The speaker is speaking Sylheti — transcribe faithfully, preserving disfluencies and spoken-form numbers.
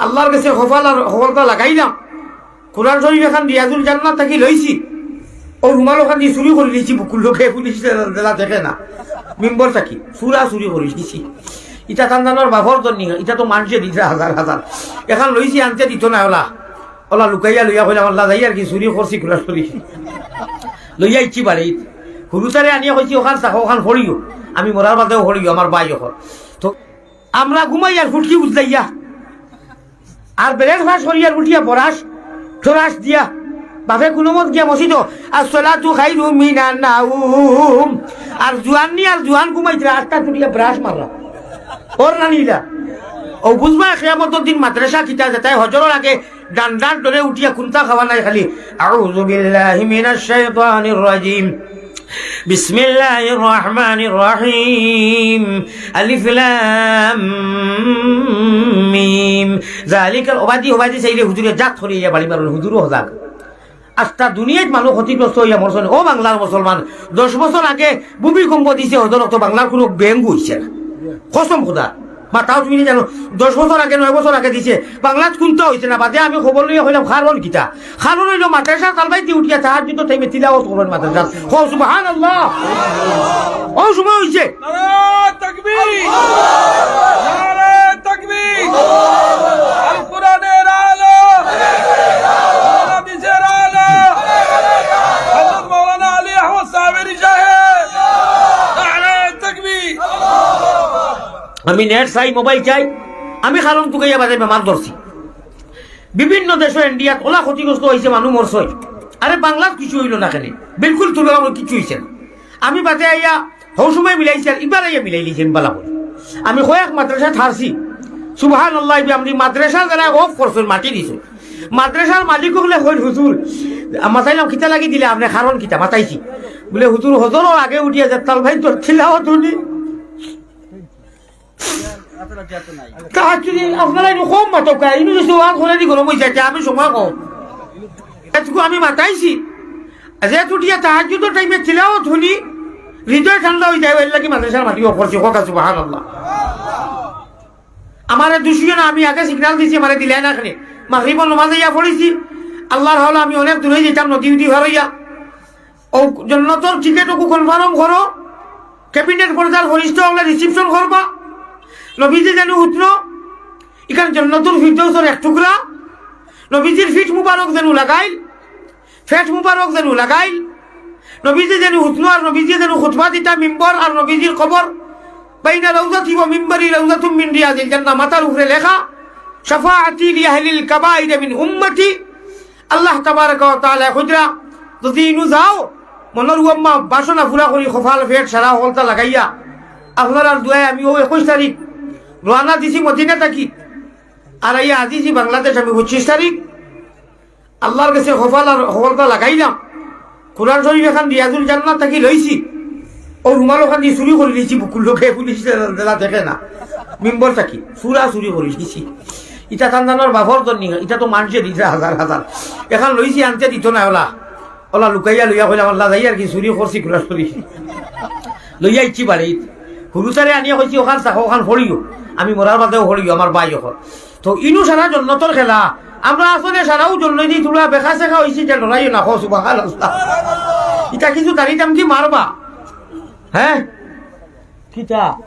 আল্লার গেছে কপাল আর হকলতা লাগাইলাম। কোরআন শরীফ এখান রিয়াজুল জান্নাত থাকি লইছি, অউ রুমাল ওখান দি চুরি করি নিছি, বুকুর লগে পুলিশ যেলা দেখে না, মেম্বর থাকি চুরা চুরি করি নিছি। ইটা তান জানোর বাফর জন্য, ইটা তো মানষে দিছে হাজার হাজার। এখান লইছি, আনতে দিত না, অলা অলা লুকাইয়া লইয়া কইলাম, "আল্লা, যাই আর কি, চুরি করছি কোরআন শরীফ।" লইয়া ইচ্ছি বাড়িত। হুরুতারে আনিয়া কইছি, "ওখান থাকো, ওখান পড়িও, আমি মরার বাদেও পড়িও, আমার ভাই অকল।" তো আমরা ঘুমাই আর ফুটকি উজলাইয়া, আর ব্রেকফাস্ট করি আর উঠিয়া বরাস টরাস দিয়া বাপে কোনো মত গিয়া মসজিদো, "আসসালাতু খাইরুম মিনান নাউম।" আর জুয়ান নি আর জুয়ান ঘুমাইতরা, আটটা তুলিয়া ব্রাশ মাররা। ওর না নিলা। ও বুঝবা, কিয়ামতর দিন মাদ্রাসা কিতা যেতায় হজরর আগে ডান্ডার ডরে উঠিয়া কুন্তা খাওয়া নাই খালি, "আউযু বিল্লাহি মিনাশ শাইতানির রাজিম। বিসমিল্লাহির রহমানির রহিম। আলিফ লাম মিম। জালিকাল" ওবাদি, ওবাদি চাইলে হুজুরে জাত করিয়া বাড়ি মারুন, হুজুরও হজাগ। আস্তা দুনিয়াত মানুষ ক্ষতিগ্রস্ত হইয়া মরছইন। ও বাংলার মুসলমান, দশ বছর আগে ভূমিকম্প দিছে, হজরত তো বাংলার কোনো ব্যাংক হইছে না। কসম খোদা, মাতাও তুমি জানো, দশ বছর আগে, নয় বছর আগে দিছে, বাংলাত কুন্তা হইছে না। বাদে আমি খবর লইয়া কইলাম, "কারণ কিতা?" কারণ হইল মাদ্রাসা তালবাইতে উঠিয়া তাহাজ্জুদর টাইমে তিলাওয়াত করইন মাদ্রাসা। কও সুবহানাল্লাহ। ও সময় হইছে। নারায়ে তাকবীর! নারায়ে তাকবীর! আল কোরআনের আলো! আল হাদিসের আলো! হযরত মাওলানা আলী আহমদ সাহেবের সাহেব! নারায়ে তাকবীর! আমি নেট চাই, মোবাইল চাই, আমি কারণ তুকাইয়া বাদে বেমার ধরছি। বিভিন্ন দেশো ইন্ডিয়াত ওলা ক্ষতিগ্রস্ত হইছে, মানুষ মরছে। আরে বাংলাত কিছু হইল না কেনে? বিলকুল তুলনা কিছু হইছে না। আমি বাদে আইয়া হউ সময় মিলাইছি, আর ইবার আইয়া মিলাই লিছি আমি বালা করি। আমি কয়েক মাদ্রাসা থারছি, সুবহানাল্লাহ, ইবে আমি মাদ্রাসা যারা অফ করছইন, মাটি দিছইন, মাদ্রাসার মালিক হকলে কইল, "হুজুর, মাতাইলাম কিতা লাগি দিলে আপনে, কারণ কিতা?" মাতাইছি, বুলে, "হুজুর, হজরর আগে উঠিয়া যে তালবাইত তিলাওয়াত হুনি।" তাহাজ্জুদে আপনারা ইনো কম মাতউক্কা, ইনো যদি ওয়াজ করে দি গরম হয়ে যায়, আমি সময় কম। এটুকু আমি মাতাইছি, যে উঠিয়া তাহাজ্জুদর টাইমে তিলাওয়াত হুনি, হৃদয় ঠান্ডা হয়ে যায়, এর লাগি মাদ্রাসার মাটি অফ করছি, কও সুবহানাল্লাহ। আমারে দুষিও না, আমি আগে সিগন্যাল দিছি, আমারে দিলাই না কেনে। মাগরিবর নমাজ আইয়া পড়ছি, আল্লাহর হাওলা আমি অনেক দূরে যাইতাম, নদী উদি পার হইয়া। ও জন্নতর টিকিট ওগু কনফার্ম করো, ক্যাবিনেট পর্দার ফরিস্তা হকলে রিসিপশন করবা। নবীজি যেন হুতনো, ইখান জন্নতুল ফিরদৌসর এক টুকরা। নবীজির ফিট মুবারক যেন লাগাইল, ফেট মুবারক যেন লাগাইল। নবীজি যেন হুতনো আর নবীজি যেন খুতবা দিতা, মিম্বর আর নবীজির কবর। বাইনা রাউজাতি ওয়া মিম্বরি রাউজাতুম মিন রিয়াজিল জান্নাহ, মাথার উপরে লেখা, "শাফাআতি লি আহলিল কাবাইর মিন উম্মতি।" আল্লাহ তাবারাকা ওয়া তাআলা কইরা, যদি ইনু যাও, মনর উয়াম্মা বাসনা পুরা করি, কপাল, ফেট, সারা হকলতা লাগাইয়া, আপনারার দোয়ায় আমি ও একুশ তারিখ রওয়ানা দিছি মদিনা থাকি, আর আইয়া আজিছি বাংলাদেশ আমি পঁচিশ তারিখ। আল্লাহর গেছে কপাল আর হকলতা লাগাইলাম। কোরআন শরীফ এখান রিয়াজুল জান্নাত থাকি লইছি, ও রুমাল ওখান দি চুরি করি নিছি, বুকুর লগে পুলিশ যেলা দেখে না, মিম্বর থাকি চুরা চুরি করি নিছি। ইটা তান জানোর বাফর জন্য, ইটা তো মানষে দিছে হাজার হাজার। এখান লইছি, আনতে দিত না, ওলা ওলা লুকাইয়া লইয়া কইলাম, "আল্লা, যাই আর কি, চুরি করছি কোরআন শরীফ।" লইয়া ইচ্ছি বাড়িত। হুরুতারে আনিয়া কইছি, "ওখান থাকো, ওখান পড়িও, আমি মরার বাদেও পড়িও, আমার ভাই অকল।" তো ইনু সারা জন্নতর খেলা। আমরা আসলে সারাও জন্নতি, তোমরা বেকা সেকা হইছি যে ডরাইও না, কও সুবহানাল্লাহ। ইটা কিছু দাঁড়িতাম কি মারবা? হ্যাঁ, কিতা?